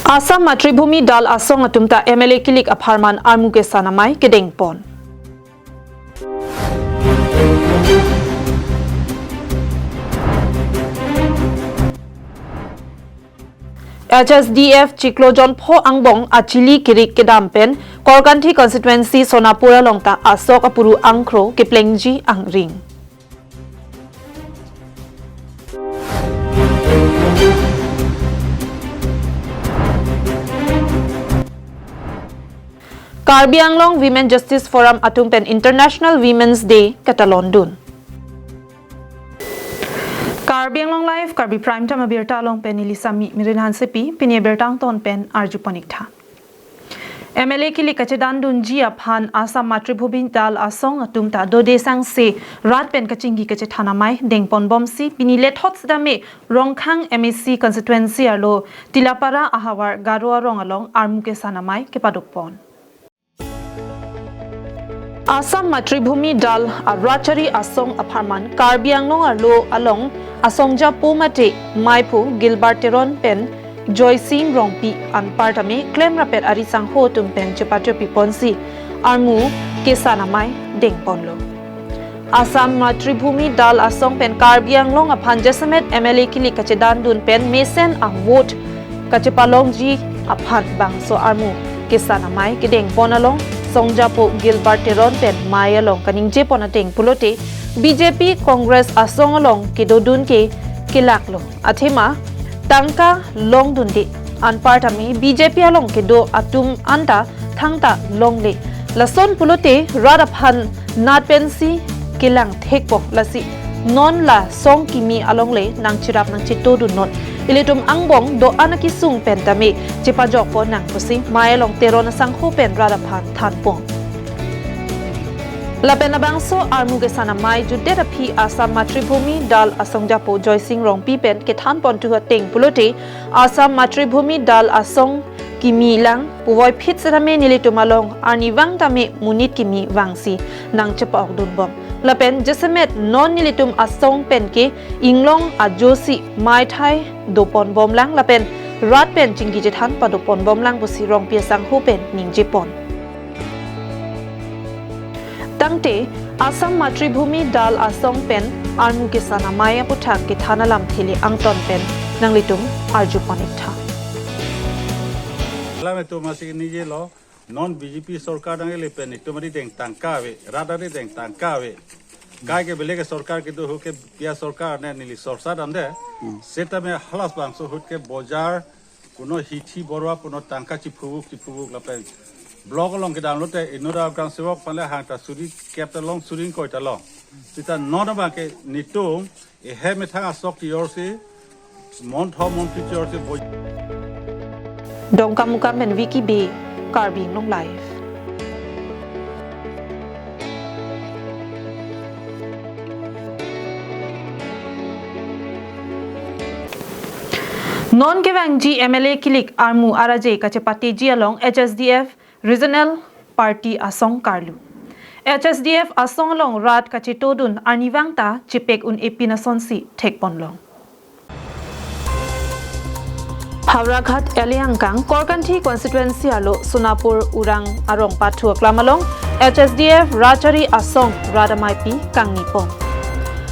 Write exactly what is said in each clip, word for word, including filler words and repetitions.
Assam Matribhumi Dal Asong atum ta M L A kilik apharman armu kesan amei kedengpon. H S D F chiklo jonpho angbong achili kirik kedam pen Korkanthi constituency Sonapur along ta asok apuru angkro keplengji angring. Karbi Anglong Women Justice Forum atum pen International Women's Day katalondun. Karbi Anglong Live, Karbi Prime Time abirta along pen neli Sami Mirin Hansepi, pini abirta angton pen arjuponik tha. M L A kilik kachedandunji aphan Assam Matribhumi Dal Asong atum ta dode sangse rat pen kachingki kachethan amei dengponbomsi pini lethot sitame Rongkhang M A C constituency arlo Tilapara ahavar Garo arong along armu kesan amei kepadopon. Assam Matribhumi Dal a Rachari Asong apharman Karbi Anglong arlo along asongjapo mate maiphu Gilbert Teron pen Joysing Rongpi anpartame klemrapet ari sangho atum pen chepatiopiponsi armu kesan amei dengponlo. Assam Matribhumi Dal Asong pen Karbi Anglong aphan jasemet M L A kilik kachedandun pen mesen a vote kachepalongji aphan bangso armu kesan amei kedengpon along songjapo Gilbert Teron pen mei along kaningjepon ateng pulote B J P Congress asong along kedodun ke kelaklo. Athema tangka longdunde anpartame B J P along kedo atum anta thangta longle. Lason pulote rat aphan nat pensi kelang thekpo, lasi non la song kimi alongle nangcherap nangchetodunnon. Ilitum angbong do-an akesung pen tame chepajokpo nang pusi mei along Teron asangho pen rat aphan thanpo. Lapen labangso armu kesan amei jutdet aphi Assam Matribhumi Dal Asongjapo Joysing Rongpi pen kethanpon thu ateng pulote Assam Matribhumi Dal Asong kimi lang puvoiphit sitame nelitum along arnivang tame monit kimi vangsi nangchepa-okdunbom. Lapen jasemet non nelitum asong penke inglong ajosi meithai doponbomlang lapen rat pen chingki chethan padoponbomlang pusi Rongpi asangho pen ningjepon. Tangte Assam Matribhumi Dal Asong pen armu kesan amei aputhak kethan alamthe le angton pen nanglitum arjuponik tha. Lam etum asi nije lo, non B J P sorkar nangle pen itum ari deng tangka ave, rat ari deng tangka ave. Kaike belek sorkar kedo ahut ke pia sorkar ne neli sorsa damde. Setame halas bangso ahut ke bojar, kuno hithi borwa, kuno tangka chiphuvuk chiphuvuk lapen block along kedam lote inut agang sewok panle hang ta suri kep ta long, suri ingkoi ta long. Sita non abang ke netum ehem methang asok tiyorsi, mon tho mon phit tiyorsi boi. Dongkamukam pen Vicky Bey, Karbi Anglong Live. Non kevangji M L A kilik armu araje kachepateji along H S D F Regional Party asong karlu. H S D F asong along rat kachetodun arnivang ta chepek un-e pin asonsi thekponlong. Howraghat L A angkang Korkanthi constituency arlo Sonapur Urang arong pathu aklam along H S D F Rachari Asong rat ameipi kangnipon.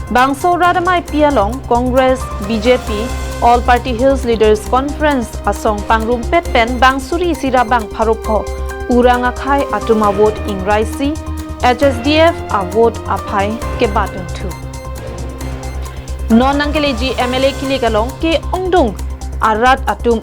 Bangso rat ameipi along Congress, B J P, All Party Hills Leaders Conference asong pangrumpet pen bang suri isi ra bang pharo pho Urang akhei atum avote ingraisi H S D F avote aphai kebatun thu. Non nangkeleji M L A kilik along ke-ongdung arat atum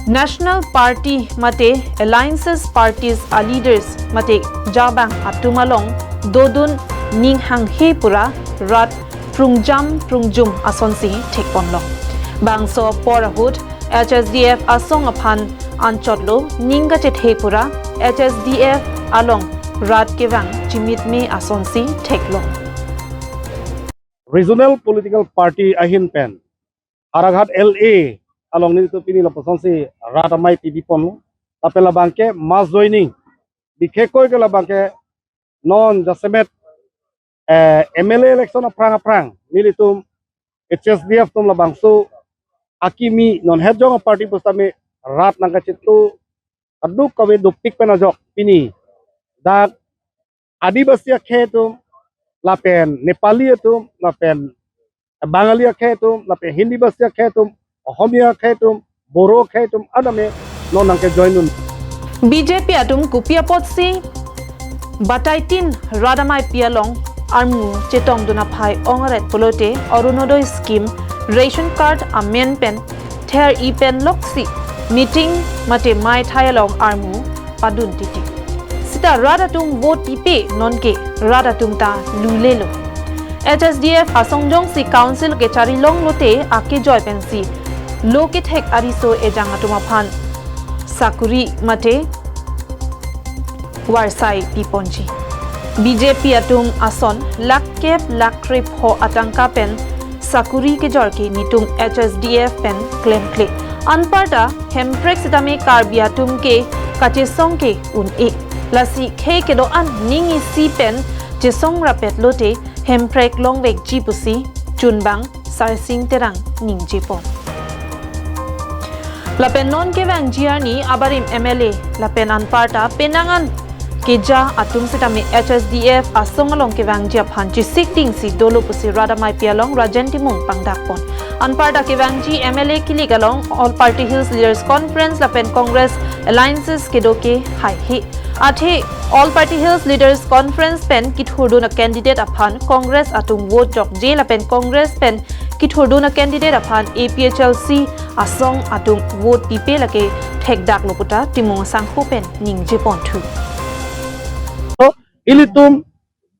National Party mate Alliances Parties a leaders mate jabang atum along dodun ning hanghe pura rat prungjam prungjum asonsi thekponlong. Bangso apor ahut H S D F asong aphan anchotlo ning kachethe pura H S D F along rat kevang chimitme asonsi theklong. Regional political party ahin pen Howraghat L A along nelitum pini lapuson si rat ameipi biponlo. Lapen labang ke mass joining. Bikhekoi ke labang ke non jasemet, eh, M L A election aphrang aphrang nelitum H S D F atum labangso akimi non het jong a-party pusitame rat nangkachetu, aduk kave dopik pen ajok pini dak Adivasi akhei atum, lapen Nepali atum, lapen Bangali akhei atum, lapen Hindi bhasi akhei atum, Ohomia akhei atum, Boro akhei atum, adame non nangkejoin un. B J P atum kopi apotsi batai tin rat ameipi along armu chetongdun aphai ong-aret pulote Orunodoi scheme, ration card amen pen ther-i pen loksi meeting mate meithai along armu padun titi. Sita rat atum vote pipe nonke rat atum ta lulelo. H S D F asong jongsi council kechari longlote akejoi pensi lo kethek ariso ejang atum aphan sakuri mate varsai piponji. B J P atum ason lakh kep lakh krepho atangka pen sakuri kejor ke netum H S D F pen klemkle. Anparta hemprek sitame Karbi atum ke kachesong ke un-e. Lasi khei kedo-an ning isi pen chesong rapet lote hemprek longvekji pusi chunbang Sarsing Terang ningjepon. Lapen non kevangji arni abarim M L A lapen anparta penang an keja atum sitame H S D F asong along kevangji aphan chesik dingsi dolo pusi rat ameipi along Rajen Timung pangdakpon. Anparta kevangji M L A kilik along All Party Hills Leaders Conference lapen Congress alliances kedo ke haihe. Athe All Party Hills Leaders Conference pen kithurdun a-candidate aphan Congress atum vote jokje lapen Congress pen kithurdun a-candidate aphan A P H L C asong atum vote pipe lake thekdaklo puta Timung asangho pen ningjeponthu. Ilitum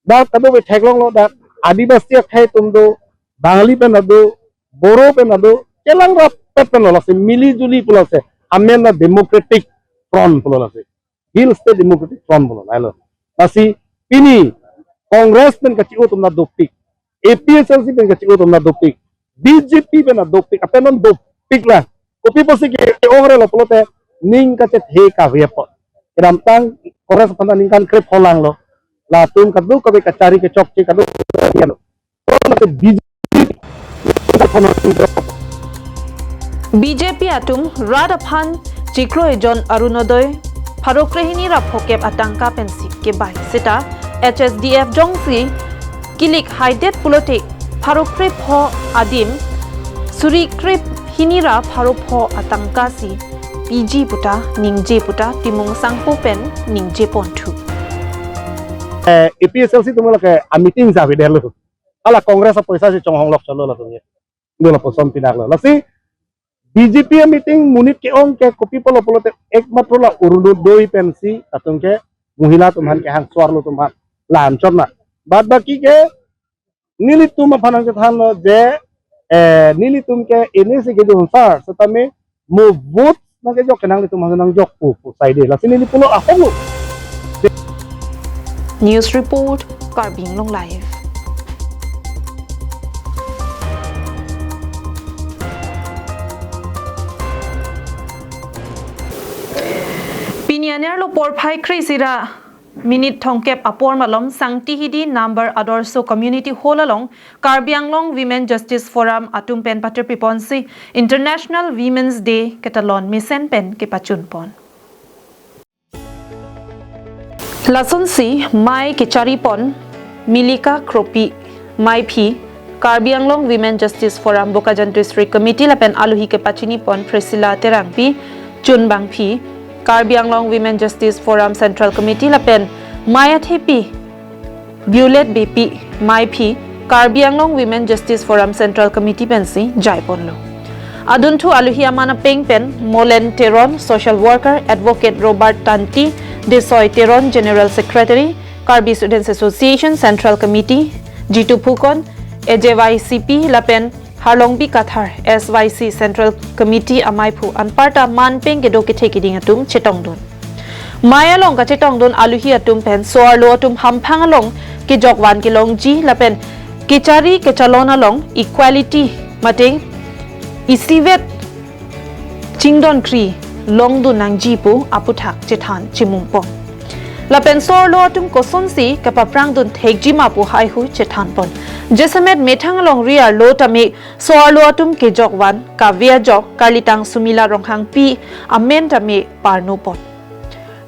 dak kadokave theklonglo, dak Adivasi akhei atum do, Bangali pen ado, Boro pen ado, kelang rapet pen lo, lasi mili juli pulo lasi, amen na Democratic Front pulo lasi, Hill State Democratic Front pulo lahelo. Lasi pini Congress pen kachi-o atum na dopik, A P H L C pen kachi-o atum na dopik, B J P pen na dopik, apen non dopik la. Kopi apotsi ke-ong-arelo pulote ning kachethe kave apot. Kedamtang Congress aphan ningkan krepho langlo. Latum kadokave kachari kechokche kadokave lo. Pulote B J P B J P atum rat aphan chiklo ejon Orunodoi pharo krehini ra phokep atangka pensi kebai. Sita H S D F jongsi kilik haidet pulote pharo krepho adim suri krehini ra pharo pho atangka si piji puta ningje puta Timung asangho pen ningjeponthu. Eh, A P H L C atum lake a-meeting javedetlo. Hala Congress apoisa si chonghonglok cholo latum ye. Dolo posom pinaklo. Lasi B J P a-meeting monit ke-ong ke kopi pulo pulote ekmatro la Orunodoi pensi atum ke mohila atum aphan kehang, suar lo atum aphan la-anchot na. Baad baki ke nelitum aphan nangchethanlo je, eh, nelitum ke ini si kedo ansar setame mo vote nangkejok ke nanglitum aphan nangjok pu pu saide. Lasi neli pulo ahok lo. News report, Karbi Anglong Live. Pini anerlo porphai kre-isi ra minute thomkep apor malom Sangti Hidi number Adorsho Community Hall along Karbi Anglong Women Justice Forum atum pen patirpiponsi International Women's Day ketalon mesen pen kepachunpon. Lasonsi mei kecharipon Milika Kropi, meiphi Karbi Anglong Women Justice Forum Bokajan District Committee lapen alohi kepachinipon Priscilla Terangpi, chunbangphi Karbi Anglong Women Justice Forum Central Committee lapen mei athepi Violet Beypi, meiphi Karbi Anglong Women Justice Forum Central Committee pensi jaiponlo. Adunthu alohi aman apeng pen Molen Teron, social worker, advocate Robert Tanti, Desoi Teron, general secretary, Karbi Students Association Central Committee, Jitu Phukon, A J Y C P lapen Harlongbi Kathar, S Y C Central Committee ameiphu anparta man peng kedo kethe kiding atum chetongdun. Mei along kachetongdun alohi atum pen so-arlo atum hamphang along kejokvan kelongji lapen kechari kechalon along equality mate isivet chingdonkri longdun nangji pu aputhak chethan chimungpon. Lapen so-arlo atum kosonsi kapaprangdun thekji ma pu haihui chethanpon. Jasemet methang alongri arlo tame so-arlo atum kejok van, kave ajok, karlitang Sumila Ronghangpi amen tame parnopon.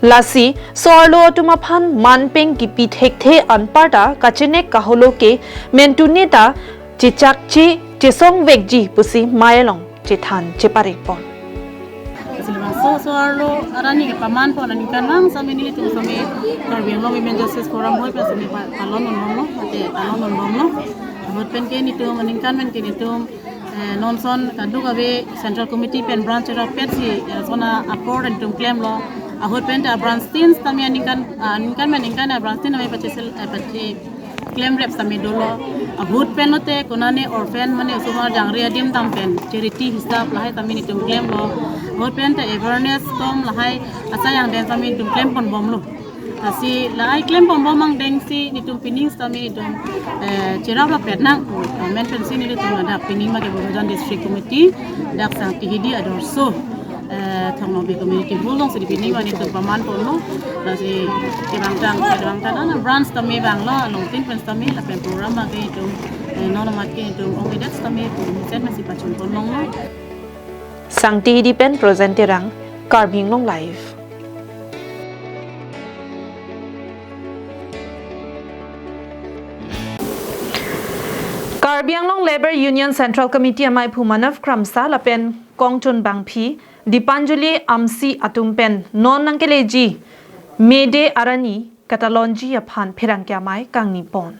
Lasi so-arlo atum aphan manpeng kipi thekthe anparta kachenek kaholo ke mentune ta chechakche chesongvekji pusi mei along chethan cheparepon. Silabangso so-arlo arni kepamanpon aningkanvang sami nelitum sami Karbi Anglong Women Justice Forum hoi pen sami pa-, talon unbomlo, ate talon unbomlo. Ahut pen ke nelitum aningkan pen ke nelitum, eh, non ason kadokave Central Committee pen branch rapetsi, eh, sona apor nelitum klemlo. Ahut pen ta branch tin sami aningkan, ah, aningkan pen aningkan a branch tin sami pachesel, eh, pache klemrep sami dolo. Ahut pen lote konane orphan mane osomar jangre adim dam pen charity hisap lahai sami nelitum klemlo. Ahut pen ta awareness tom lahai asai angdeng sami nelitum klemponbomlo. Lasi lahai klemponbom angdengsi nelitum pining sami nelitum, eh, cherap lapet nang. Amen pensi nelitum ladak pining mate Bokajan District Committee dak Sangti Hidi adorsho, eh, Thong Nokbe Community Hall alongsi pining mane nelitum pamanponlo. Lasi kevangtang, kevangtang ana branch tame vanglo, along tin pen tame lapen program abang ke nelitum, eh, non amat ke nelitum ongvedet tame pu mesen masi pachunponlonglo. Sangti Hidi pen Projen Terang, Karbi Anglong Live. Karbi Anglong Labour Union Central Committee amei aphu Manav Kramsa lapen Kongchun Bangphi, Dipanjali Amsi atum pen non nangkeleji May Day arni katalonji aphan pherangke amei kangnipon.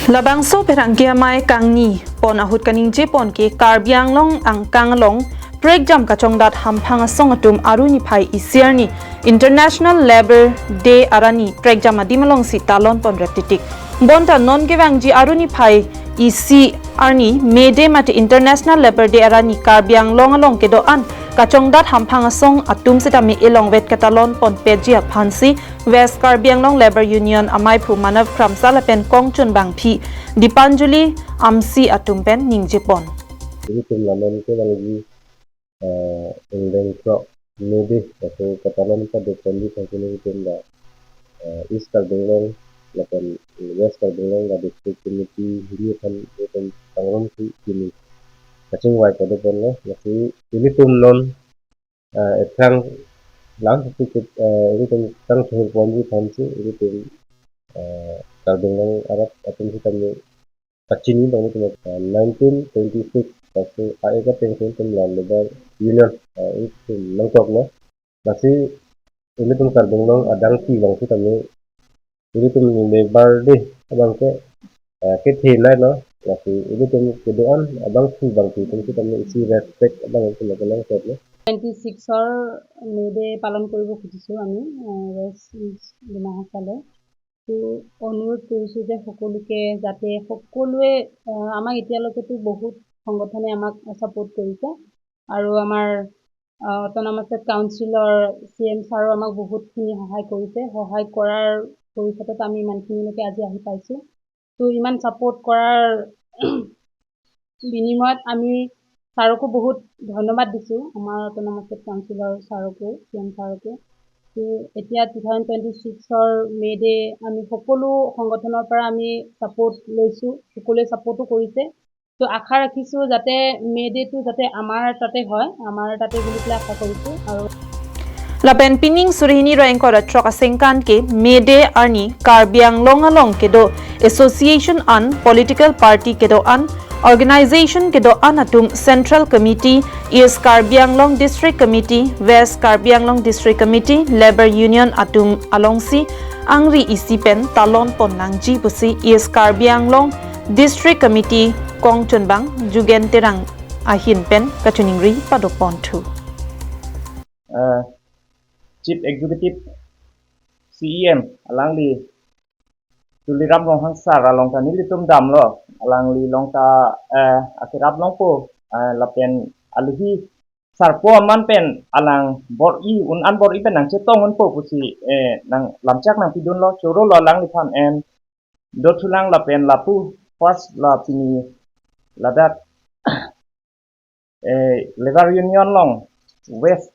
Labangso pherangke amei kangnipon ahut kaningjepon ke Karbi Anglong angkang along prekjam kachongdat hamphang asong atum aruni phai isi arni International Labour Day arni prekjam adim alongsi talonponrep titik. Bonta non kevangji aruni phai isi arni May Day mate International Labour Day arni Karbi Anglong along kedo-an kachongdat hamphang asong atum sitame elongvet katalonponpetji aphansi West Karbi Anglong Labour Union amei aphu Manav Kramsa lapen Kongchun Bangphi, Dipanjali Amsi atum pen ningjepon. Ilitum la non kevangji, eh, ingdeng throk May Day, laso katalon padoponji aphansi ilitum la, eh, East Karbi Anglong lapen West Karbi Anglong la District Committee hini aphan ilitum pangrumsi pini kachingvai padoponlo. Lasi ilitum non, eh, ephrang lang sisi kit, eh, ilitum tang thurponji aphansi ilitum, eh, Karbi Anglong arat atum sitame kachini abang ilitum, eh, nineteen twenty-six, lasi a-ek ateng pen ilitum la Labour Union, eh, ilitum nangkoklo. Lasi ilitum Karbi Anglong adangpi abang sitame ilitum Labour Day abang ke, eh, kethenei lo, lasi ilitum kedo-an abangphu abangpi atum sitame isi respect abang ilitum nangkoklo. Twenty ছিক্সৰ মে' ডে' পালন কৰিব খুজিছোঁ আমি, আহ, ৱেষ্ট ডিমা হাছাওলৈ। তো অনুৰোধ কৰিছোঁ যে সকলোকে যাতে সকলোৱে, আহ, আমাক এতিয়ালৈকেতো বহুত সংগঠনে আমাক ছাপোৰ্ট কৰিছে আৰু আমাৰ, আহ, অট'নমাছ ষ্টেট কাউন্সিলৰ চি এম ছাৰো আমাক বহুতখিনি সহায় কৰিছে। সহায় কৰাৰ পৰিষদত আমি ইমানখিনিলৈকে আজি আহি পাইছোঁ। তো ইমান ছাপোৰ্ট কৰাৰ বিনিময়ত আমি ছাৰকো বহুত ধন্যবাদ দিছোঁ, আমাৰ অট'নমাছ ষ্টেট কাউন্সিলৰ ছাৰকো, চি এম ছাৰকো। তো এতিয়া টু থাউজেণ্ড টুৱেণ্টি ছিক্সৰ মে' ডে' আমি সকলো সংগঠনৰ পৰা আমি ছাপোৰ্ট লৈছোঁ, সকলোৱে ছাপোৰ্টো কৰিছে। তো আশা ৰাখিছোঁ যাতে মে' ডে'টো যাতে আমাৰ তাতে হয়, আমাৰ তাতে বুলি পেলাই আশা কৰিছোঁ। আৰু Lapen pining suri hini ra ingkoi ra throk asengkan ke May Day arni Karbi Anglong along kedo association an political party kedo-an, organization kedo-an atum Central Committee, East Karbi Anglong District Committee, West Karbi Anglong District Committee, Labour Union atum alongsi angri isi pen talonpon nangji pusi East Karbi Anglong District Committee Kongchunbang Jugen Terang ahin pen kachiningri padoponthu. Eh, Chief Executive C E M alangli Tuliram Ronghang sir along ta nelitum damlo, alangli along ta, eh, akerap longpo, eh, lapen aluhi sarpo aman pen alang bor-i un an bor-i pen nangchetong unpo pusi, eh, nanglamchak nangpidunlo, chorolo alangliphan en dothulang lapen lapu first la pini ladak, eh, Labour Union along West,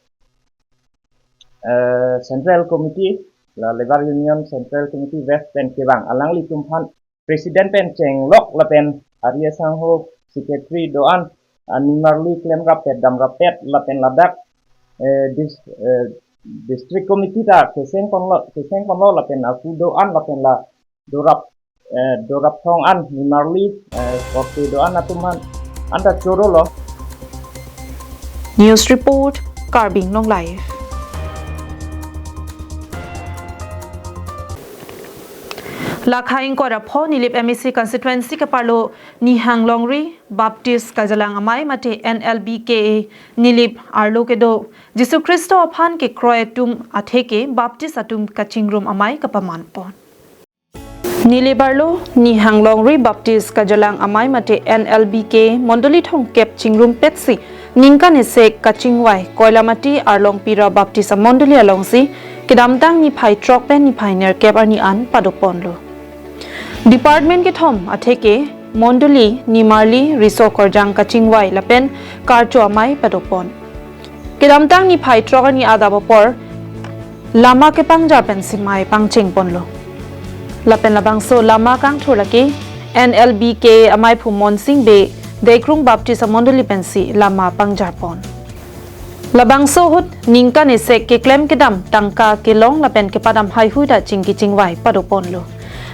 eh, Central Committee la Labour Union Central Committee West pen kevang alanglitum aphan President pen chenglok lapen ari asangho Secretary do-an, ah, nimarli klemrap pet damrap pet lapen ladak, eh, dis-, eh, District Committee ta keseng ponlo, keseng ponlo lapen aku do-an lapen la dorap, eh, dorap thong an nimarli, eh, korte do-an atum aphan anta chorolo. News report, Karbi Anglong Live. Lakha ingkoi ra pho Nilip M A C constituency keparlo Nihang Longri Baptist Karjalang Amei mate N L B K A Nilip arlo kedo Jisu Khristo aphan kekroi atum atheke Baptist atum kachingrum amei kapaman pon. Nilip arlo Nihang Longri Baptist Karjalang Amei mate N L B K mondoli thomkep chingrum petsi ningkan isi kachingvai Koilamati Arlongpira Baptist amondoli alongsi kedamtang niphai throk pen niphai nerkep arni an pado ponlo. Department kethom atheke mondoli, nimarli, riso korjang kachingvai lapen karcho amei pado pon. Kedamtang niphai throk arni adap apor lama kepangjar pensi mei pangcheng ponlo. Lapen labangso lama kangthur lake N L B K A ameiphu Monsing Bey Deikrung Baptist amondoli pensi lama pangjar pon. Labangso ahut ningkan isi keklem kedam tangka kelong lapen kepadam haihui ta chingki chingvai pado ponlo.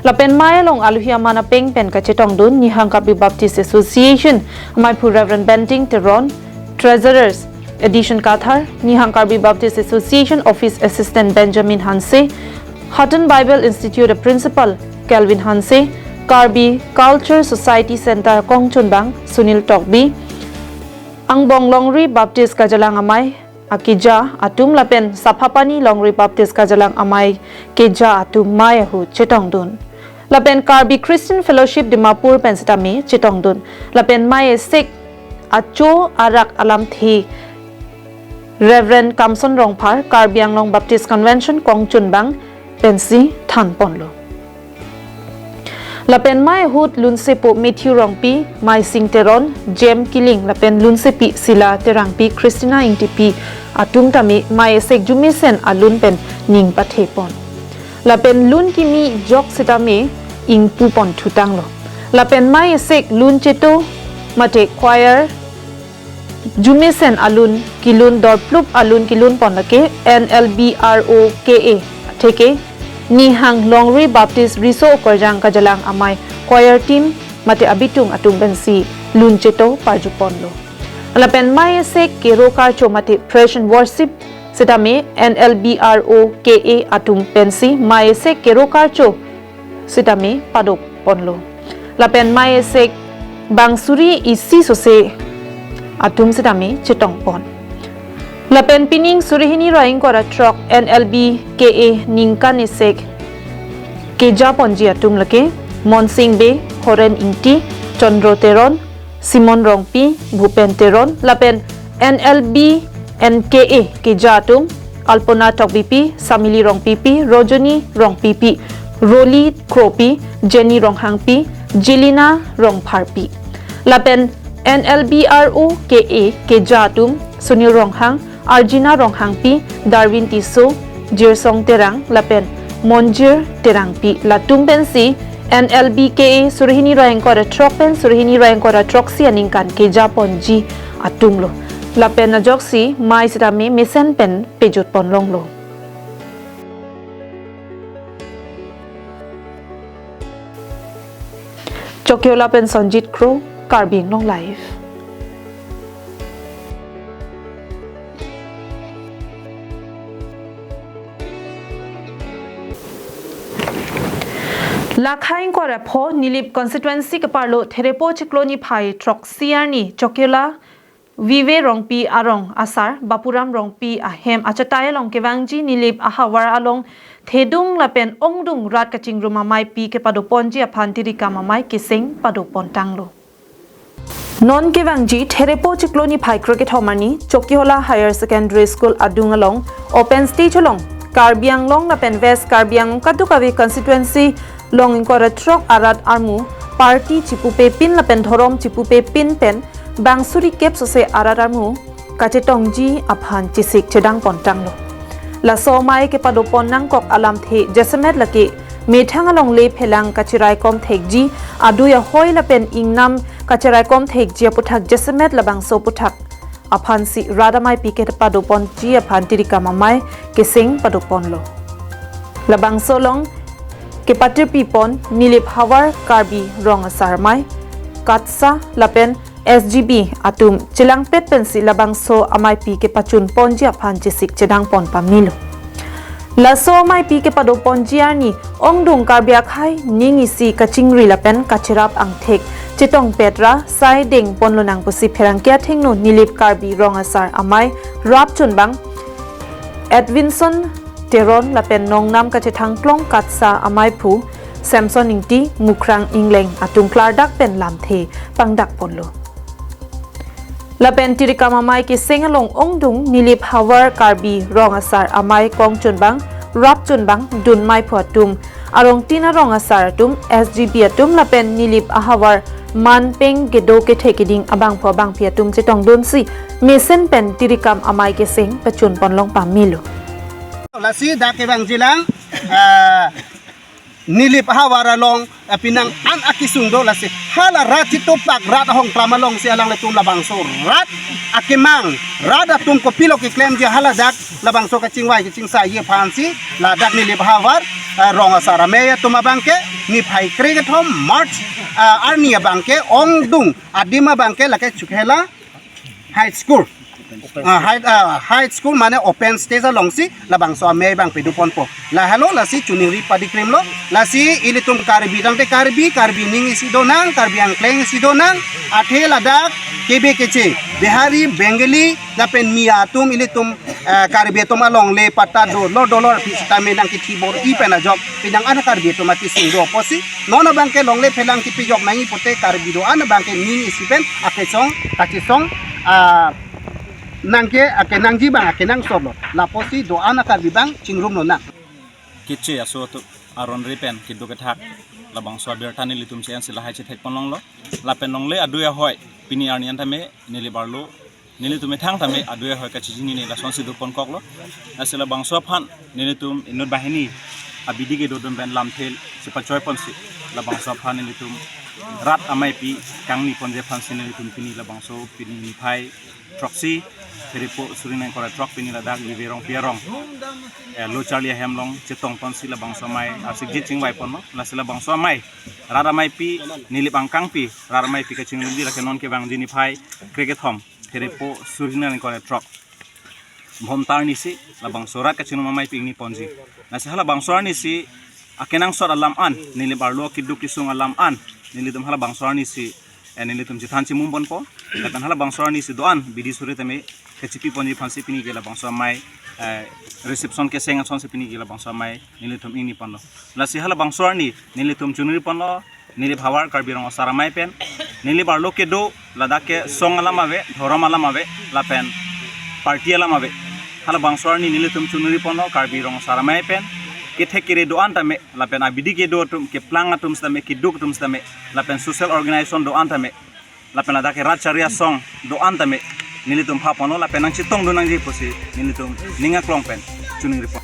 Lapen mei along aluhi aman apeng pen kachetongdun Nihang Karbi Baptist Association ameiphu Reverend Benting Teron, Treasurers Addition Kathar, Nihang Karbi Baptist Association Office Assistant Benjamin Hanse, Houghton Bible Institute Principal Kelvin Hanse, Karbi Culture Society Center Kongchunbang Sunil Tokbi, angbong Longri Baptist Karjalang Amei akeja atum lapen Saphapani Longri Baptist Karjalang Amei keja atum mei ahut chetongdun. Lapen Karbi Christian Fellowship Dimapur pen sitame chetongdun. Lapen mei isi acho arak alamthe Reverend Kamson Rongphar, Karbi Anglong Baptist Convention Kongchunbang pensi than ponlo. Lapen mei ahut lunsepo Matthew Rongpi, Meising Teron, Jem Kiling lapen lunsepi Sila Terangpi, Christina Ingtipi atum tame mei isi arjumesen alun pen ning pathe pon. Lapen lun kimi jok sitame ingpu pon thutanglo. Lapen mei isi lun cheto mate choir arjumesen alun kilun dorplup alun kilun pon lake N L B R O K A atheke Nihang Longri Baptist Riso Korjang Karjalang Amei choir team mate abitung atum pensi lun cheto parju ponlo. Lapen mei isi kero karcho mate praise and worship sitame N L B R O K A atum pensi mei isi kero karcho sitame pado ponlo. Lapen mei isi bang suri isi sose atum sitame chetong pon. Lapen pining suri hini ra ingkoi ra throk N L B K A ningkan isi keja ponji atum lake Monsing Bey, Horen Ingti, Chandro Teron, Simon Rongpi, Bhupen Teron, lapen N L B N K A keja atum Alpona Tokbipi, Samili Rongpipi, Rojoni Rongpipi, Roli Kropi, Jenny Ronghangpi, Jelina Rongpharpi. Lapen N L B R O K A keja atum Sunil Ronghang, Arjina Ronghangpi, Darwin Tisso, Jirsong Terang lapen Monjir Terangpi latum pensi N L B K A suri hini ra ingkoi ra throk pen suri hini ra ingkoi ra throksi aningkan keja ponji atumlo. Lapen ajoksi mei sitame mesen pen pejut pon longlo. Chokiola pen Sonjit Kro, Karbi Anglong Live. Lakha ingkoi ra pho Nilip constituency keparlo Therepo chiklo niphai throksi arni Chokiola Vive Rongpi arong asar Bapuram Rongpi ahem achatai along kevangji Nilip ahavar along thedung lapen ongdung rat kachingrum ameipi kepado ponji aphan tirikam amei keseng pado pontanglo. Non kevangji Therepo chiklo niphai krekethom arni Chokihola Higher Secondary School adung along open stage along Karbi Anglong lapen West Karbi Anglong kadokave constituency along ingkoi ra throk arat armu party chipupepin lapen dhorom chipupepin pen bang suri kep sose arat armu kachetongji aphan chesik chedang pontanglo. Laso amei kepadopon nangkok alamthe jasemet lake methang alongle phelang kachiraikom thekji, adui ahoi lapen ingnam kachiraikom thekji aputhak jasemet labangso aputhak aphansi rat ameipi kepadoponji aphan tirikam amei keseng padoponlo. Labangso along kepatirpipon Nilip Havar Karbi Rong Asar Amei, KATSA lapen S G B atum chelangpet pensi labangso ameipi kepachunponji aphan chesik chedangpon pamelo. Laso ameipi kepadoponji arni ongdung Karbi akhei ning isi kachingri lapen kacherap angthek chetongpet ra sai dengponlonang pusi pherangke athengno Nilip Karbi Rong Asar Amei rapchunbang Edwinson Teron lapen nongnam kachethangklong KATSA ameiphu Samson Ingti, Mukrang Ingleng atum klardak pen lamthe pangdakponlo. Lapen tirikam amei keseng along ongdung Nilip Havar Karbi Rong Asar Amei kongchunbang, rapchunbang, dunmeiphu atum, arongtin arong asar atum, S G B atum lapen Nilip ahavar manpeng kedo kethe keding abangphu abangpi atum chetongdunsi mesen pen tirikam amei keseng pachunponlong pamelo. Lasi dak kevangjilang, ah, Nilip ahavar along, ah, pinang an akesung do lasi. Hala rat chitopak rat ahongklam alongsi alanglitum labangso rat akemang, rat atum kopilo keklemji hala dak labangso kachingvai kachingsaiji aphansi ladak Nilip ahavar, ah, Rong Asar Amei atum abangke niphai krekethom March, ah, arni abangke ongdung adim abangke lake Chokihola High School. Ah, high, ah, high school mane open stage alongsi labangso amei abang pedoponpo. Lahelo lasi choningri padikrimlo. Lasi ilitum Karbi tangte Karbi, Karbi ning isi donang, Karbi angkleng isi donang. Athe ladak kebe keche, Bihari, Bengali, lapen Miya atum ilitum, eh, Karbi atum alongle patta dolo dolo pi sitame nangkethibor-i pen ajok pinang an Karbi atum akesung do apotsi non abangke longle phelang kepejok nangji pute Karbi do-an abangke ning isi pen akesong kachesong, ah, nangke akenangji abang akenangsotlo. Lapusi do-an Karbi abang chingrumlonang. Keche aso atum aron ri pen keduk kethak labangso abirta nelitum si-ensi lahai chethekponlonglo. Lapen longle adui ahoi pini arni an tame Nilip arlo nelitum methang tame adui ahoi kachijinine lasonsi doponkoklo. Lasi labangso aphan nelitum inut banghini abidi kedo atum pen lamthe chepachoiponsi labangso aphan nelitum rat ameipi kangniponji aphansi nelitum pini labangso pini niphai throksi Therepo suri nangkok ra throk pini ladak Vive Rongpi arong, eh, lo charli ahem along chetongponsi labangso amei asikjit chingvaiponlo. Lasi labangso amei rat ameipi Nilip angkangpi rat ameipi kachinglumji lake non kevangji niphai krekethom Therepo suri nangkok ra throk Bhomta arnisi labangso rat kachinglum ameipi ingniponji. Lasi halabangso arnisi akenangsot alam an, Nilip arlo keduk kesung alam an nelitum halabangso arnisi, eh, nelitum chethan chimumponpo. Lapen halabangso arnisi do-an bidi suri tame kachipiponji aphansi pini ke labangso amei, eh, reception keseng asonsi pini ke labangso amei nelitum ingniponlo. Lasi halabangso arni nelitum choningriponlo Nilip ahavar Karbi Rong Asar Amei pen, Nilip arlo kedo ladak ke song alam ave, dhorom alam ave, lapen party alam ave. Halabangso arni nelitum choningriponlo Karbi Rong Asar Amei pen kethe kere do-an tame, lapen abidi kedo atum, keplang atum sitame, keduk atum sitame, lapen social organization do-an tame, lapen ladak ke rat chari asong do-an tame nelitum phaponlo lapen nangchetongdun nangji pusi nelitum ning aklong pen choningripon.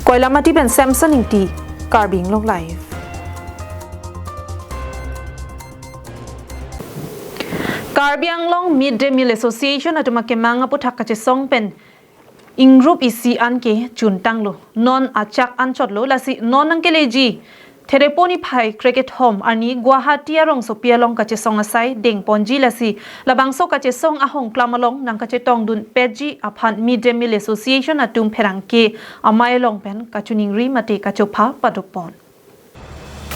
Koilamati pen Samson Ingti, Karbi Anglong Live. Karbi Anglong Mid Day Meal Association atum akemang aputhak kachesong pen ingrup isi an ke chuntanglo. Non achak anchotlo, lasi non nangkeleji Therepo niphai krekethom arni Guwahati arongsopi along kachesong asai dengponji, lasi labangso kachesong ahongklam along nangkachetongdunpetji aphan Mid Day Meal Association atum pherangke amei along pen kachoningri mate kachopha padopon.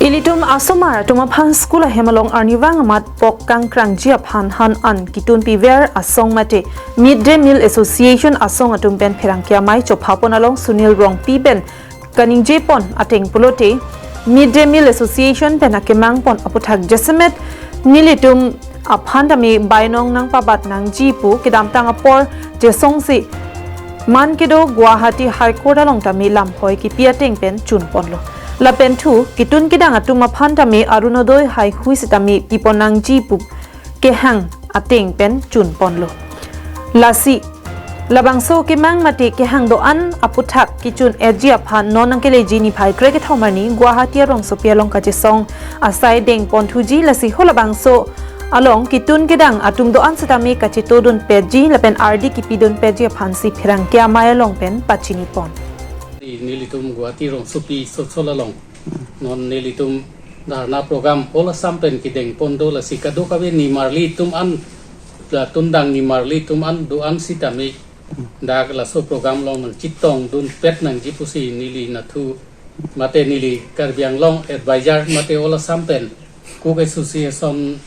Ilitum asomar atum aphan school ahem along arnivang amat pok kangkrangji aphan han an kitunpiver asong mate Mid Day Meal Association asong atum pen pherangke amei chophapon along Sunil Rongpi pen kaningjepon ateng pulote, Mid Day Meal Association pen akemangpon aputhak jasemet nelitum aphan tame bainong nangpabat nangji pu kedamtang apor chesongsi man kedo Guwahati High Court along tame lamhoi kipi ateng pen chunponlo. Lapen thu ketun kedang atum aphan tame Orunodoi haihui sitame pipon nangji pu kehang ateng pen chunponlo. Lasi Labangso kemang mate kehang do-an aputhak kechun-etji aphan non nangkeleji niphai krekethom arni Guwahati arongsopi along kachesong asai dengponthuji, lasi ho labangso along ketun kedang atum do-an setame kachetongdunpetji lapen ardi kepidunpetji aphansi pherangke amei along pen pachinipon. Nelitum Guwahati rongsopi Solsol along non nelitum dharna program hol Assam pen kedengpon do, lasi kadokave nimarli atum an, latum dang nimarli atum an do-an sitame dak laso program along nangchetongdunpet nangji pusi neli nathu mate neli Karbi Anglong advisor mate hol Assam pen Coke Association,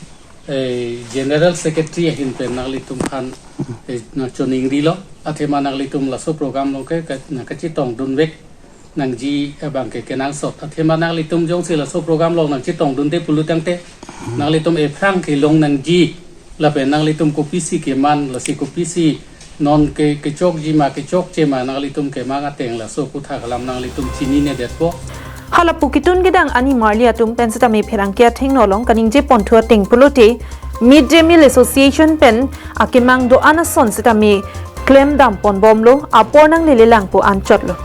eh, General Secretary ahin pen nanglitum aphan, eh, nangchoningrilo. Athema nanglitum laso program along ke, ke, nangkachetongdunvek nangji abang ke kenangsot. Athema nanglitum jongsi laso program along nangchetongdunde pulo tangte, nanglitum ephrang kelong nangji. Lapen nanglitum kopisi keman, lasi kopisi non ke, kechokji ma kechokche ma, nanglitum kemang ateng laso aputhak alam nanglitum chininedetpo. Halapu ketun kedang animarli atum pen setame pherangke athengno along kaningjeponthu ateng pulote, Mid Day Meal Association pen akemang do-an ason setame klemdamponbomlo, apor nanglelelang pu anchotlo.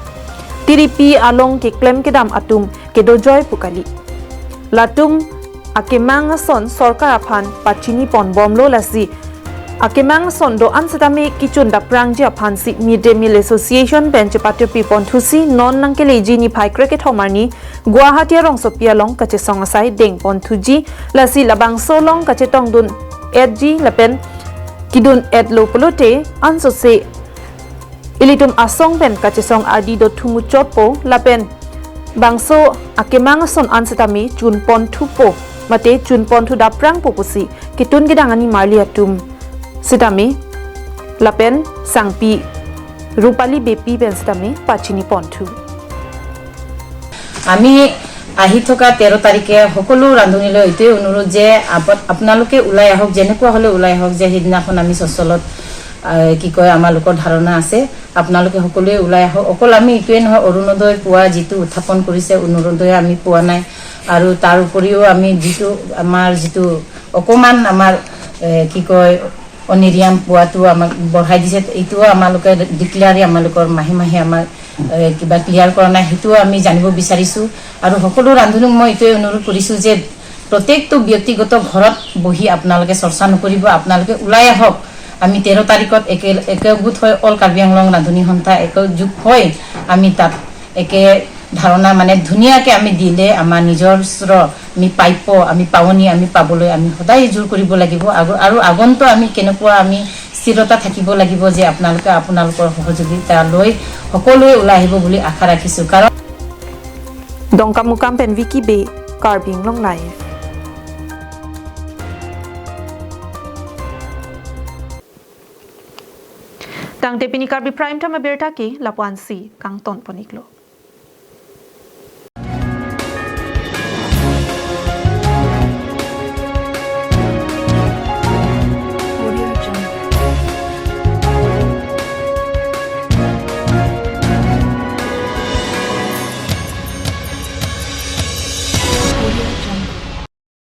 Tiripi along keklem kedam atum kedojoi pu kali. Latum akemang ason sorkar aphan pachiniponbomlo, lasi akemang ason do-an setame kechun daprangji aphansi Mid Day Meal Association pen chepathupiponthusi non nangkeleji niphai krekethom arni Guwahati arongsopi along kachesong asai dengponthuji, lasi labangso along kachetongdun-etji lapen kedun-etlo pulote ansose ilitum asong pen kachesong ardi dothu muchotpo lapen bangso akemang ason an setame chunponthupo mate chunponthu daprangpo pusi ketun kedang animarli atum setame lapen sangpi Rupali Beypi pen setame pachiniponthu. আমি আহি থকা তেৰ তাৰিখে সকলো ৰান্ধনীলৈ এইটোৱে অনুৰোধ যে আপ-, আপোনালোকে ওলাই আহক, যেনেকুৱা হ'লে ওলাই আহক, যে সেইদিনাখন আমি চচলত, আহ, কি কয়, আমালোকৰ ধাৰণা আছে, আপোনালোকে সকলোৱে ওলাই আহক। অকল আমি এইটোৱে নহয়, অৰুণোদয় পোৱা যিটো উত্থাপন কৰিছে, অৰুণোদয় আমি পোৱা নাই। আৰু তাৰ উপৰিও আমি যিটো, আমাৰ যিটো অকণমান আমাৰ, এ, কি কয়, অনেৰিয়াম পোৱাটো আমাক বঢ়াই দিছে, এইটোও আমালোকে ডিক্লেয়াৰ, আমালোকৰ মাহে মাহে আমাৰ, এ, কিবা ক্লিয়াৰ কৰা নাই, সেইটোও আমি জানিব বিচাৰিছোঁ। আৰু সকলো ৰান্ধনীক মই এইটোৱে অনুৰোধ কৰিছোঁ যে প্ৰত্যেকটো ব্যক্তিগত ঘৰত বহি আপোনালোকে চৰ্চা নকৰিব, আপোনালোকে ওলাই আহক। আমি তেৰ তাৰিখত একে, একগোট হৈ অল কাৰ্বি আংলং ৰান্ধনী সন্থা একযোগ হৈ আমি তাত একে ধাৰণা মানে ধুনীয়াকে আমি দিলে আমাৰ নিজস্ব আমি প্ৰাপ্য, আমি পাৱনি আমি পাবলৈ আমি সদায় জোৰ কৰিব লাগিব। আগ-, আৰু আগন্তুক আমি কেনেকুৱা আমি স্থিৰতা থাকিব লাগিব যে আপোনালোকে আপোনালোকৰ সহযোগিতা লৈ সকলোৱে ওলাই আহিব বুলি আশা ৰাখিছোঁ। কাৰণ Dongkamukam pen Vicky Bey, Karbi Anglong Live. Tangte pini Karbi Prime Time abirta ke lapu-ansi kangtonpon-iklo.